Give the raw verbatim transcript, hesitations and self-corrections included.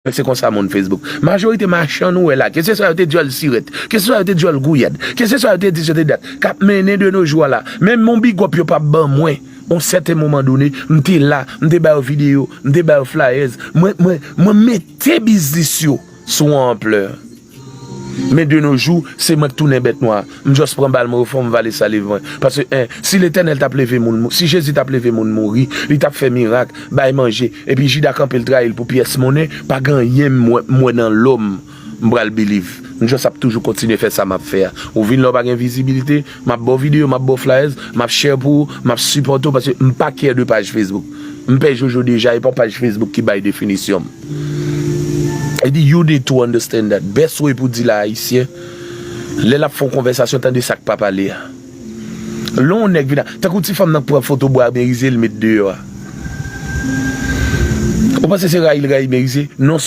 Se konsa moun Facebook. Majorite machann ou wè la, keseswa yo te djòl sirèt, keseswa yo te djòl gouyad, keseswa yo te di, yo te dat, k ap mennen de nos jours a la. Menm yon big up yo p ap ban mwen. On sèten moman done, m te la, m te ba yo videyo, m te ba yo flyers, mwen, mwen, mwen mete biznis yo sou yon anplè. Men de nos jours, se mwen k tounen bèt nwa. M just pran bal mwen, yo fè m vale saliv mwen. Paske, en, si Letènèl t ap leve moun, si Jezi t ap leve moun mouri, li t ap fè mirak, bay manje, epi Jida kanpe l trayi l pou pyès monnen, pa gen anyen m wè, m wè nan lo m, m pral believe. M just ap toujou kontinye fè sa m ap fè a. Ou vin la, ou pa gen vizibilite, m ap ba w videyo, m ap ba w flyers, m ap share pou ou, m ap sipòte w paske m pa care de paj Facebook. M pè Jojo deja, e pa paj Facebook ki bay definisyon m. E di, you need to understand that. Best way pou di la Ayisyen, lè l ap fè yon konvèsasyon, tande sa k pa pale a. Lè yon nèg vin a, tankou ti fanm nan k pran foto bwa merize, l met deyò a. Ou panse se rayi l rayi merize? Non, se yon